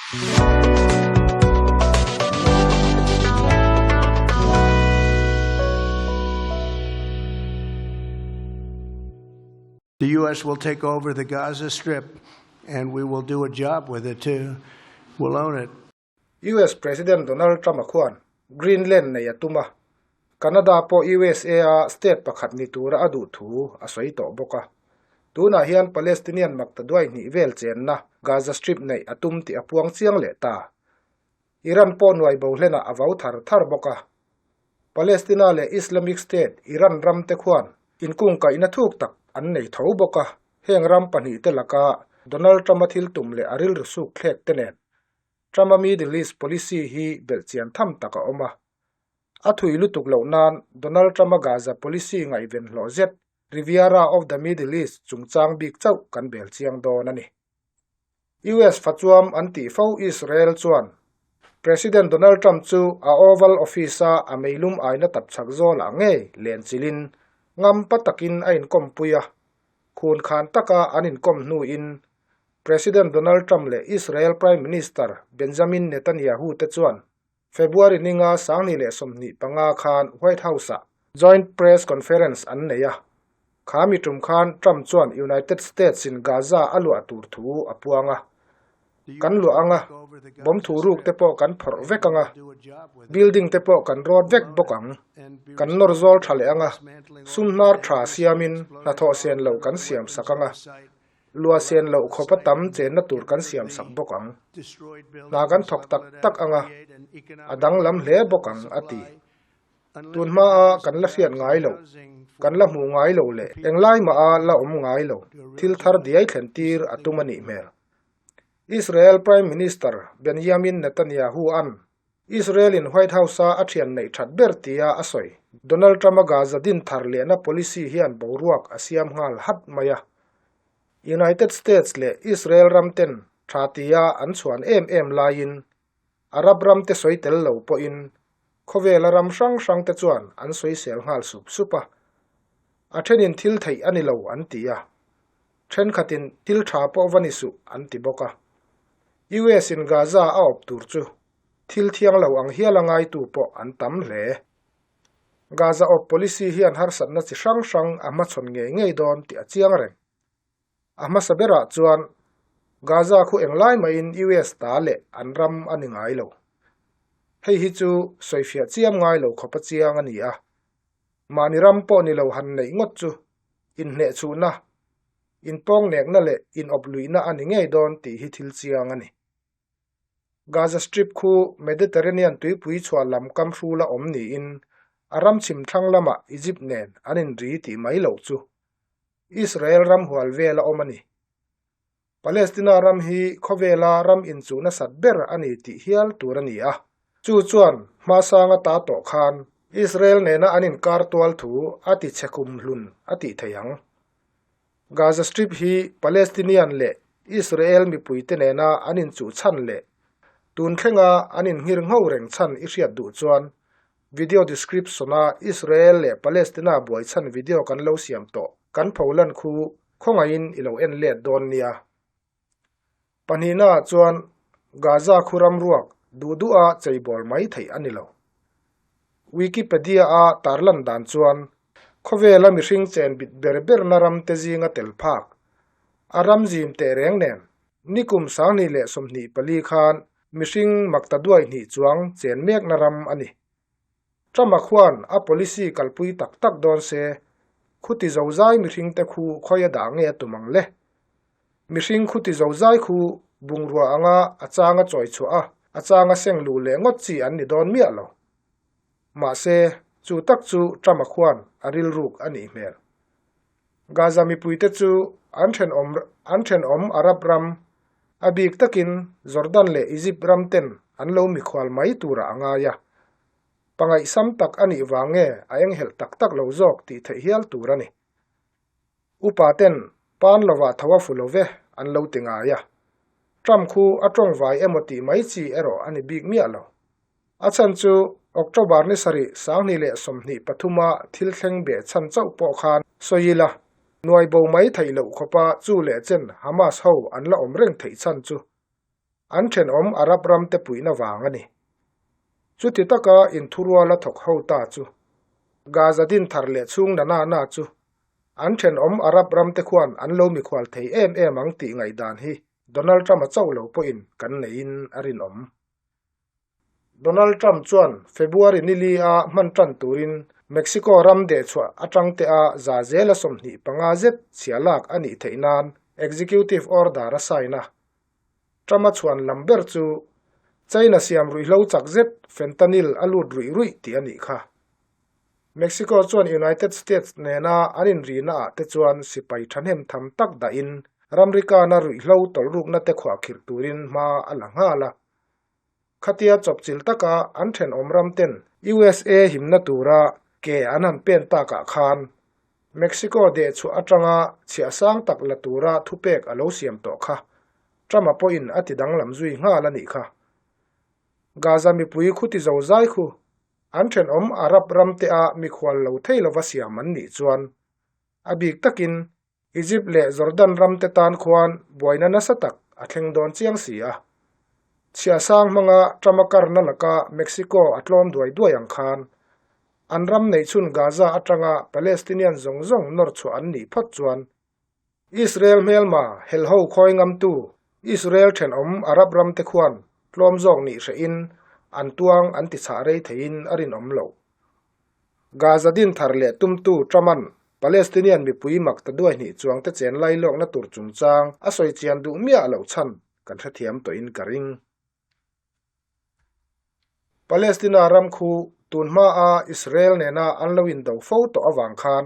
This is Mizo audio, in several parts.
The U.S. will take over the Gaza Strip and we will do a job with it too. We'll own it. US President Donald Trump-a khuan Greenland nei a tum a, Canada pawh USA-a state pakhat ni tura a duh thu a sawi tawh bawk a. Tunah hian Palestinian maktaduai hnih vel chenna Gaza Strip neih a tum tih a puang chiang leh ta. Iran pawh nuai bo hlenah a vau thar thar bawk a. Palestina leh Islamic State Iran ram te khuan inkungkaihna thuk tak an nei tho bawk a, heng ram pahnihte laka Donald Trump-a thil tum leh a rilru suk thlek te nen Trump-a Middle East policy hi belhchian tham tak a awm a. A thui lutuk loh nan Donald Trump-a Gaza policy ngaihven hlawh zet Riviera of the Middle East chungchang bik chauh kan bel chiang dawn a ni. US fachuam an tih fo Israel chuan President Donald Trump chu a Oval Office-a a meilum aina tapchhak zawlah ngei lenchilhin ngampa takin a inkawmpui a, khun khan taka an inkawm hnuin President Donald Trump leh Israel Prime Minister Benjamin Netanyahu te chuan February ninga 2025 khan White House-ah Joint Press Conference an nei a. Kha mi tum khan Trump chuan United States-in Gaza a luah tur thu a puang a. Kan luah ang a, bomb thu ruk te pawh kan phawrh vek ang a, building te pawh kan rawt vek bawk ang. Kan nawr zawl tha leh ang a, sum hnar tha siamin hnathawh sen loh kan siam sak ang a. Lua sen loh khawp a tam chenna tur kan siam sak bawk ang. Hna kan thawk tak tak ang a, a danglam hle bawk ang, a ti. Tun hmaa kan la hriat ngai loh, kan la hmuh ngai loh leh englai maha la awm ngai lo thil thar diai thlen tir a tum a nih hmel. Israel Prime Minister Benjamin Netanyahu-a'n Israel-in White House-a a thian neih that ber tia a sawi. Donald Trump-a Gaza din thar lehna policy hian boruak a siam nghal hat mai a. United States leh Israel ram ten tha tia an chhuan em em laiin Arab ram te sawi tel lo pawhin khawvela ram hrang hrang te chuan an sawisel nghal sup sup a. A thenin thil theih a ni lo an ti a, thenkhatin thil tha pawh va ni suh an ti bawk a. US in Gaza a awp tur chu thil thiang lo ang hial a ngaitu pawh an tam hle. Gaza awp policy hian harsatna chi hrang hrang a hmachhawn ngei ngei dawn tih a chiang reng. A hmasa berah chuan Gaza khu englai mahin US ta leh an ram a ni ngai lo. Hei hi chu sawifiah chiam ngai lo khawpa chiang a ni a. Mahni ram pawh ni lo han neih ngawt chu inhnehchhuhna, inpawngnekna leh inawpluihna a ni ngei dawn tih hi thil chiang a ni. Gaza Strip khu Mediterranean tuipui chhuah lam kam hrula awm niin a ram chhim thlang lamah Egypt nen an inri tih mai loh chu Israel ram hual vel a awm a ni. Palestina ram hi khawvela ram inchuh nasat ber a ni tih hial tur a ni a. Chu chuan hmasanga ta tawh khan Israel nena an inkar tual thu a ti chhe kum hlun a tih thei ang. Gaza Strip hi Palestinian leh Israel mipuite nena an inchuh chhan leh tun thlenga an inngir ngho reng chhan i hriat duh chuan video description-a Israel leh Palestina buai chhan video kan lo siam tawh kan pholan khu khawngaihin i lo en let dawn nia. Pahnihnaah chuan Gaza khu ram ruak duh duha cheibawl mai theih a ni lo. Wikipedia-a tarlan dan chuan khawvela mihring chen bit ber berna ramte zinga tel phak a ram zim teh reng nen nikum 2024 khan mihring makta duai hnih chuang chen mekna ram a ni. Trump-a khuan a policy kalpui tak tak dawn se, khuti zozai mihringte khu khawi a dah nge a tum ang le? Mihring khuti zozai khu bungrua anga a changa chawi chhuah a, a changa seng luh leh ngawt chi an ni dawn miah lo. Mahse, chu tak chu Trump-a khuan a rilruk a nih hmel. Gaza mipuite chu an thenawm an thenawm Arab ram, a bik takin Jordan leh Egypt ram ten an lo mikhual mai turah a ngai a. Pangaihsam tak a nih vang nge a enghelh tak tak lo zawk tih theih hial tur a ni. Upa ten pan lovah tho a fu lo ve an lo ti ngai a. Trump khu a tawngvai emaw tih mai chi erawh a ni bik miah lo. A chhan chu October ni sarih 2023 a thil thleng beh chhan chauh pawh khan sawi ila, nuai bo mai theih loh khawpa chu leh chen Hamas ho an la awm reng theih chhan chu. An thenawm Arab ram te puihna vang a ni. Chuti taka inthurual a thawk ho ta chu Gaza din thar leh chhung na na na chu an thenawm Arab ram te khuan an lo mikhual thei em em ang tih ngaihdan hi Donald Trump-a chauh lo pawhin kan neiin a rinawm. Donald Trump chuan February nili a hman tan turin Mexico ram dehchhuah atang te a za zela 25 zet chhia lak a nih theih nan executive order a sign a. Trump-a chhuan lam ber chu China siam ruihhlo chak zet fentanyl a lut ruih ruih tih a nih kha. Mexico chuan United States nena an inrihna ah te chuan sipai thahnem tham tak dahin ramrikana ruihhlo tawlhrukna te khuahkhirh turin hma a la nghal a. Khatia chawpchilh taka an thenawm ram ten USA himna tura ke an han pen takah khan Mexico dehchhuah atanga chhiah sang tak la tura thupek a lo siam tawh kha Trump-a pawhin a ti danglam zui nghal a nih kha. Gaza mipui khuti zo zai khu an thenawm Arab ram te a mikhual lo thei lova siam an nih chuan a bik takin Egypt leh Jordan ram te tan khuan buaina nasa tak a thleng dawn chiang si a. Chhiah sang hmanga Trump-a karna laka Mexico a tlawm duai duai ang khan an ram neihchhun Gaza atanga Palestinian zawng zawng nawr chhuah an nih phawt chuan Israel hmelma helho khawi ngamtu Israel thenawm Arab ram te khuan tlawm zawk nih hrehin an tuang an ti chhah rei theiin a rinawm loh. Gaza din thar leh tumtu Trump-a'n Palestinian mipui mak ta duai hnih chuang te chen lai lawkna tur chungchang a sawi chian duh miah loh chhan kan hrethiam tawhin ka ring. Palestina ram khu tun hmaa Israel nena an lo indo fo tawh avang khan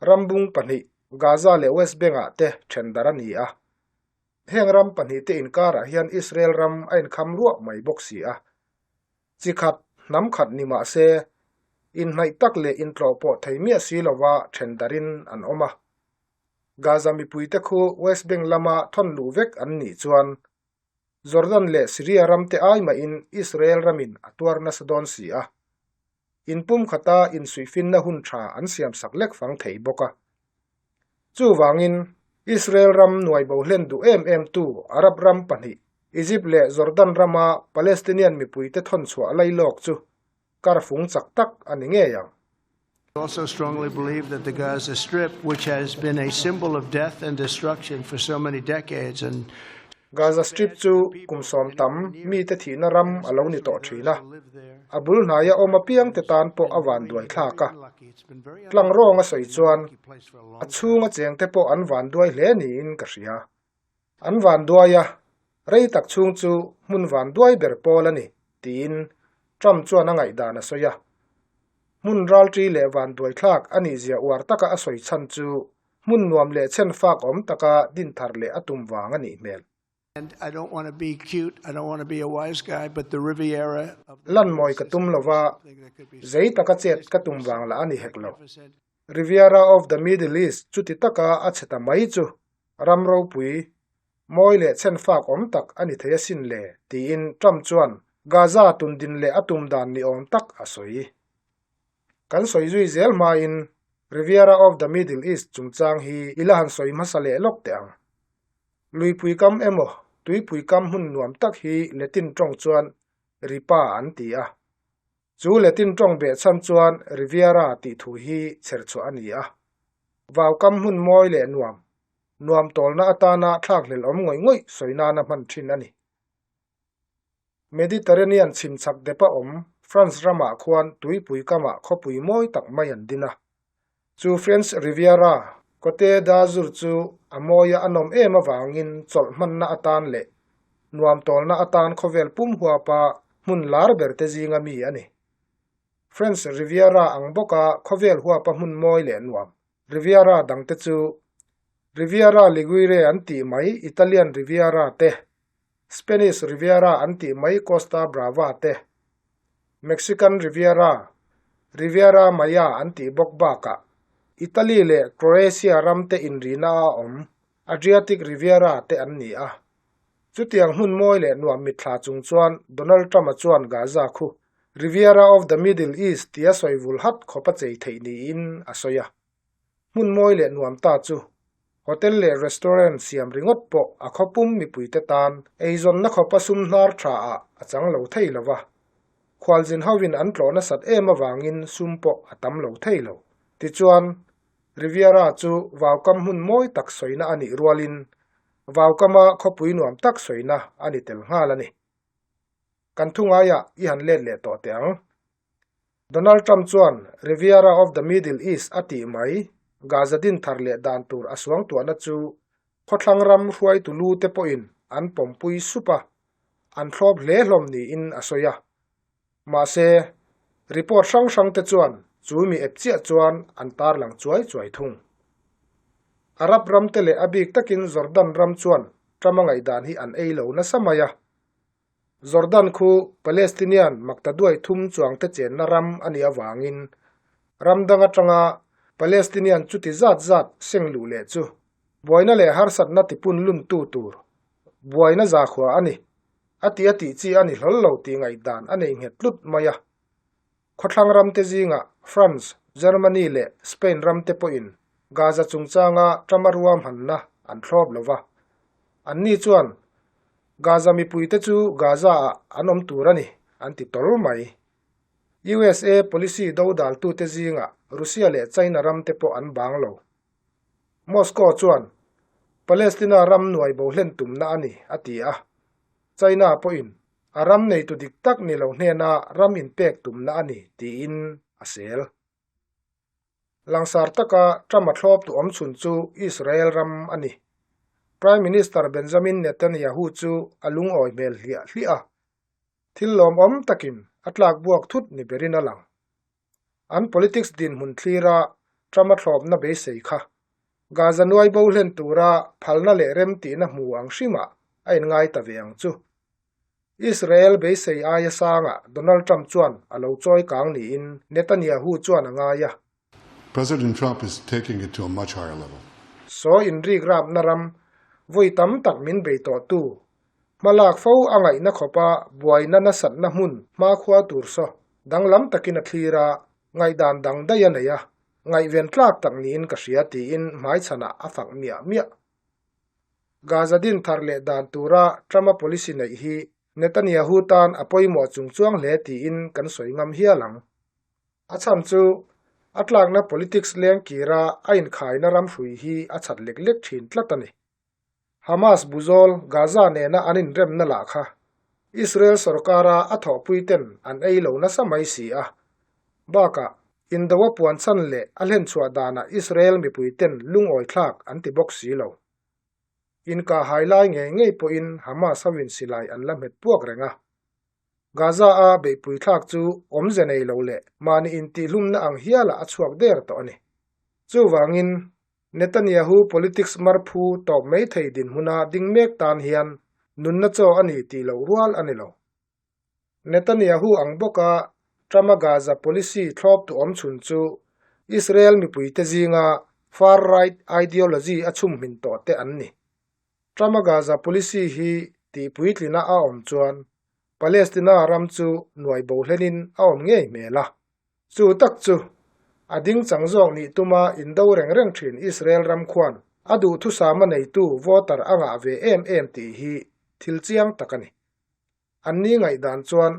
rambung pahnih Gaza leh West Bank-ah te then darh a ni a. Heng ram pahnih te inkarah hian Israel ram a inkham ruah mai bawk si a. Chi khat, hnam khat ni mah se, inhnaih tak leh intlawh pawh thei miah si lova then darin an awm a. Gaza mipuite khu West Bank lama thawn luh vek an nih chuan Jordan leh Syria ramte ai mahin Israel ramin a tuar nasa dawn si a. Inpum khata insuihfinna hun tha an siamsak lek fang thei bawk a. Chuvangin, Israel ram nuai bo hlen duh em em tu Arab ram pahnih, Egypt leh Jordan rama Palestinian mipuite thawn chhuah lailawk chu karfung chak tak a ni ngei ang. Also strongly believe that the Gaza Strip, which has been a symbol of death and destruction for so many decades and Gaza Strip chu kum sawm tam mite thihna ram a lo ni tawh thin a, a bul hnaia awm apiangte tan pawh a van duai thlak a. Tlang rawng a sawi chuan a chhunga chengte pawh an van duai hle niin ka hria. An van duai a, rei tak chhung chu hmun van duai ber pawl a ni, tiin Trump chuan a ngaihdan a sawi a. Hmun ralṭi leh van duai thlak a nihzia uar taka a sawi chhan chu hmun nuam leh chhen fak awm taka din thar leh a tum vang a nih hmel. Lan mawi ka tum lova, zei taka chet ka tum vang lah a ni hek lo. Riviera of the Middle East chuti taka a chhe ta mai chu ram ropui, mawi leh chhen fak awm tak a ni thei asin le, tiin Trump chuan Gaza tundin leh a tum dan ni awm tak a sawi. Kan sawi zui zel hmain Riviera of the Middle East chungchang hi i la han sawi hmasa leh lawk teh ang. Luipui kam emaw tuipui kam hmun nuam tak hi Latin tawng chuan Ripa an ti a. Chu Latin tawng behchhan chuan Riviera tih thu hi chherchhuah a ni a. Vau kam hmun mawi leh nuam, nuam tawlna atana thlakhlelh awm ngawih ngawih sawi nana hman thin a ni. Mediterranean chhimchhak depa awm France ramah khuan tuipui kamah khawpui mawi tak mai an din a. Chu French Riviera, Cote d'Azur chu a mawia a nawm em avangin chawlh hmanna atan leh nuam tawlna atan khawvel pum huapa hmun lar ber te zinga mi a ni. French Riviera ang bawka khawvel huapa hmun mawi leh nuam Riviera dangte chu Riviera Ligure an tih mai Italian Riviera te, Spanish Riviera an tih mai Costa Brava te, Mexican Riviera, Riviera Maya an tih bawk bakah Italy leh Croatia ramte inrihna a awm Adriatic Riviera te an ni a. Chutiang hmun mawi leh nuam mitthla chung chuan Donald Trump-a chuan Gaza khu Riviera of the Middle East tia sawi vul hat khawp a chei theih niin a sawi a. Hmun mawi leh nuam ta chu. Hotel leh restaurant siam ringawt pawh a khawpum mipuite tan eizawnna khawpa sum hnar tha ah a chang lo thei lo va. Khualzin hovin an tlawh nasat em avangin sum pawh a tam lo thei lo. Tichuan, Riviera chu vaukam hmun mawi tak sawina a nih rualin vaukama khawpui nuam tak sawina a ni tel nghal a ni. Kan thu ngaiah i han let leh tawh teh ang. Donald Trump chuan Riviera of the Middle East a tih mai, Gaza din thar leh dan tur a suangtuahna chu khawthlang ram hruaitu lu te pawhin an pawmpui sup a, an thlawp hle hlawm niin a sawi a. Mahse, report hrang hrang te chuan chu mi ep chiah chuan an tarlang chuai chuai thung. Arab ram te leh a bik takin Jordan ram chuan Trump-a ngaihdan hi an ei lo nasa mai a. Jordan khu Palestinian maktaduai thum chuangte chenna ram a nih avangin ram dang atanga Palestinian chuti zat zat seng luh leh chu buaina leh harsatna tipun luntu tur buaina zakhua a ni a ti a tih chi a ni hlawl lo tih ngaihdan a nei nghet tlut mai a. Khawthlang ramte zingah France, Germany leh Spain ramte pawhin Gaza chungchanga Trump-a ruahmanna an thlawp lo va. Anni chuan Gaza mipuite chu Gaza-ah an awm tur a ni, an ti tawl mai. USA policy dodaltute zingah Russia leh China ramte pawh an bang lo. Moscow chuan Palestina ram nuai bo hlen tumna a ni, a ti a. China pawhin a ram neitu dik tak ni lo hnena ram inpek tumna a ni, tiin a sel. Langsar taka Trump-a thlawp tu awmchhun chu Israel ram a ni. Prime Minister Benjamin Netanyahu chu a lungawi hmel hliah hliah a, thil lawmawm takin a tlakbuak thut ni berin a lang. An politics dinhmun thlira Trump-a thlawpna beisei kha Gaza nuai bo hlen tura phalna leh remtihna hmu ang hrimah a inngai ta ve ang chu. Israel beisei aia sangah Donald Trump chuan a lo chawi kang niin Netanyahu chuan a ngai a. President Trump is taking it to a much higher level. Saw inrik rapna ram vawi tam tak min bei tawhtu hmalak fo a ngaihna khawpa buaina nasatna hmun hmakhua tur saw danglam takin a thlir a, ngaihdan dang daih a nei a, ngaihven tlak tak niin ka hria tiin hmaichhanah a fak miah miah. Gaza din thar leh dan tura Trump-a policy neih hi Netanyahu tan a pawimawh chungchuang hle tiin kan sawi ngam hial ang. A chhan chu a tlakna politics leng kira a inkhaina ram hrui hi a chat lek lek thin tlat a ni. Hamas buzawl Gaza nena an inremna lah kha Israel sorkara a thawhpuiten an ei lo nasa mai si a. Bakah, Indo-a puan chhan leh a hlenchhuah danah Israel mipuiten lungawi thlak an ti bawk si lo. Inkah hai lai ngei ngei pawhin Hamas hoin silai an la hmet puak reng a. Gaza-a beihpui thlak chu awmze nei lo leh mahni intihhlumna ang hialah a chhuak der tawh a ni. Chuvangin, Netanyahu politics marphu tawp mai thei dinhmuna ding mek tan hian nunna chaw a ni tih loh rual a ni lo. Netanyahu ang bawka Trump-a Gaza policy thlawp tu awm chhun chu Israel mipuite zinga far-right ideology a chhumhmin tawh te an ni. Trump-a Gaza policy hi tihpuitlina a awm chuan Palestina ram chu nuai bo hlenin a awm ngei hmel a. Chu tak chu a dingchang zawk nih tuma indo reng reng thin Israel ram khuan a duhthusama neitu voter a ngah ve em em tih hi thil chiang tak a ni. Anni ngaihdan chuan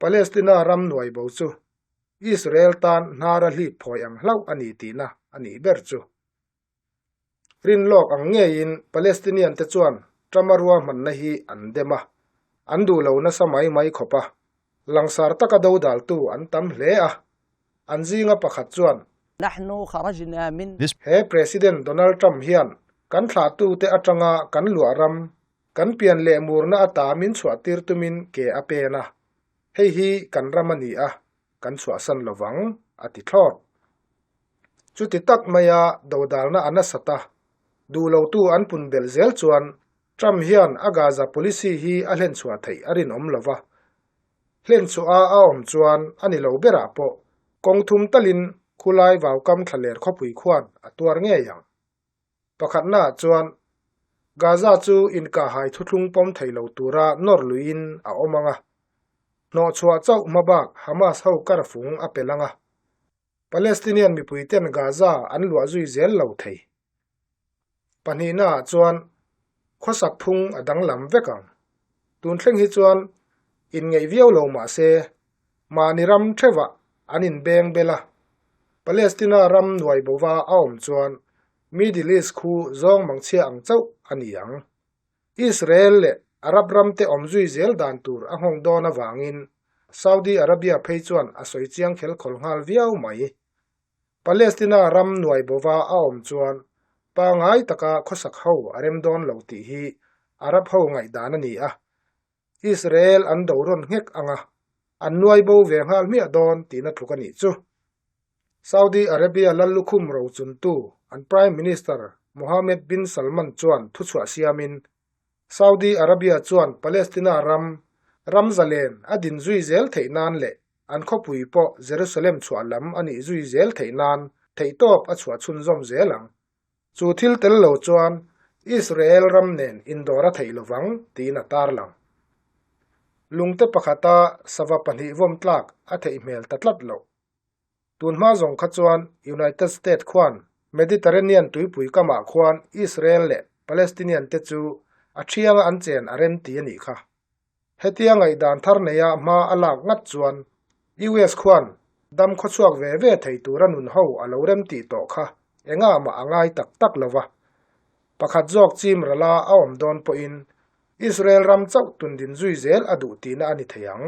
Palestina ram nuai bo chu Israel tan hnara hlip phawi ang hlauh a ni tihna a nih ber chu. Rinlawk ang ngeiin Palestinian te chuan Trump-a ruahmanna hi an dem a, an duh lo nasa mai mai khawp a. Langsar taka dodaltu an tam hle a, an zinga pakhat chuan, He President Donald Trump hian kan thlahtute atanga kan luah ram, kan pian leh murna ata min chhuahtir tumin ke a pen a, hei hi kan ram a ni a, kan chhuahsan lovang, a ti thlawt. Chuti tak maia dodalna a nasat a, duh lotu an pun belh zel chuan Trump hian a Gaza policy hi a hlenchhuah theih a rinawm lo va. Hlenchhuah a a awm chuan a ni lo berah pawh kawng thum talin khulai vaukam thlaler khawpui khuan a tuar ngei ang. Pakhatnaah chuan Gaza chu inkahhai thuthlung pawm thei lo tura nawr luiin a awm ang a, hnawhchhuah chauh hmabak Hamas ho karfung a pel ang a. Palestinian mipuiten Gaza an luah zui zel lo thei. Pahnihnaah chuan khawsak phung a danglam vek ang. Tun thleng hi chuan inngeih viau lo mah se, mahni ram theuhah an inbeng bel a. Palestina ram nuai bova a awm chuan Middle East khu zawng mangchhia ang chauh a ni ang. Israel leh Arab ramte awm zui zel dan tur a nghawng dawn avangin Saudi Arabia phei chuan a sawi chiang khel khawl nghal viau mai. Palestina ram nuai bova a awm chuan pangai taka khawsak ho a rem dawn lo tih hi Arab ho ngaihdan a ni a. Israel an do rawn nghek ang a, an nuai bo ve nghal hmiah dawn tihna tluk a nih chu. Saudi Arabia lal lukhum rochuntu an Prime Minister Mohammed bin Salman chuan thuchhuah siamin Saudi Arabia chuan Palestina ram ram zalen a din zui zel theih nan leh an khawpui pawh Jerusalem chhuah lam a nih zui zel theih nan theihtawp a chhuah chhunzawm zel ang. Chu thil tel lo chuan Israel ram nen indawr a theih lovang tiin a tarlang. Lungte pakhata sava pahnih vawm tlak a theih hmel ta tlat loh. Tun hma zawng kha chuan United States khuan Mediterranean tuipui kamah khuan Israel leh Palestinian te chu a thianga an chen a rem ti a nih kha. Hetia ngaihdan thar neia hma a lak ngat chuan US khuan dam khawchhuak ve ve thei tura nun ho a lo rem tih tawh kha engah mah a ngai tak tak lo va. Pakhat zawk chim rala a awm dawn pawhin Israel ram chauh tundin zui zel a duh tihna a ni thei ang.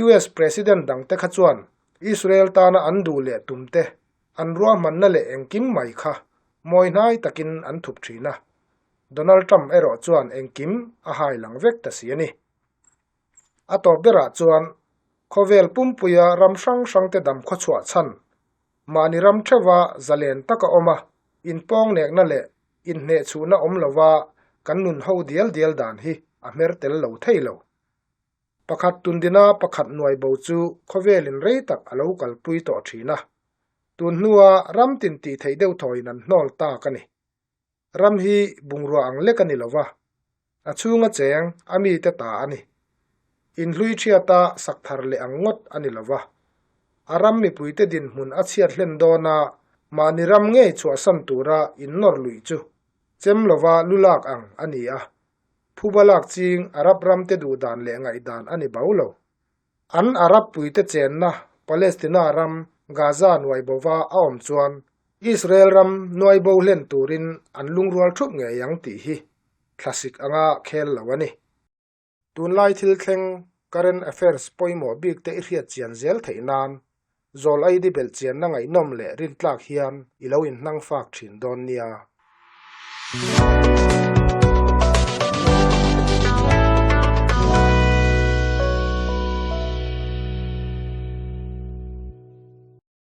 US President dangte kha chuan Israel tana an duh leh tumte an ruahmanna leh engkim mai kha mawihnai takin an thup thin a, Donald Trump erawh chuan engkim a hai lang vek ta si a ni. A tawp berah chuan khawvel pumpuia ram hrang hrangte dam khawchhuah chhan mahni ram theuha zalen taka awm a, inpawngnekna leh inhnehchhuhna awm lova kan nun ho dial dial dan hi a hmer tel lo thei lo. Pakhat tundina pakhat nuai bo chu khawvelin rei tak a lo kalpui tawh thin a, tun hnua ram tin tih theih deuh thawiin an hnawl tak a ni. Ram hi bungrua ang lek a ni lo va, a chhunga cheng a mite ta a ni. Inhlui thiata sak thar leh ang ngawt a ni lo va, a ram mipuite dinhmun a chhiat hlen dawna mahni ram ngei chhuahsan tura innawr luih chu chem lova lu lak ang a ni a. Phuba lak ching Arab ramte duhdan leh ngaihdan a ni bo lo. An Arab puite chenna Palestina ram Gaza nuai bova a awm chuan Israel ram nuai bo hlen turin an lungrual thup ngei ang tih hi thlasik anga khel lo a ni. Tunlai thil thleng current affairs pawimawh bik te i hriat chian zel theih nan zawl aidi belh chianna ngaihnawm leh rintlak hian i lo inhnang fak thin dawn nia.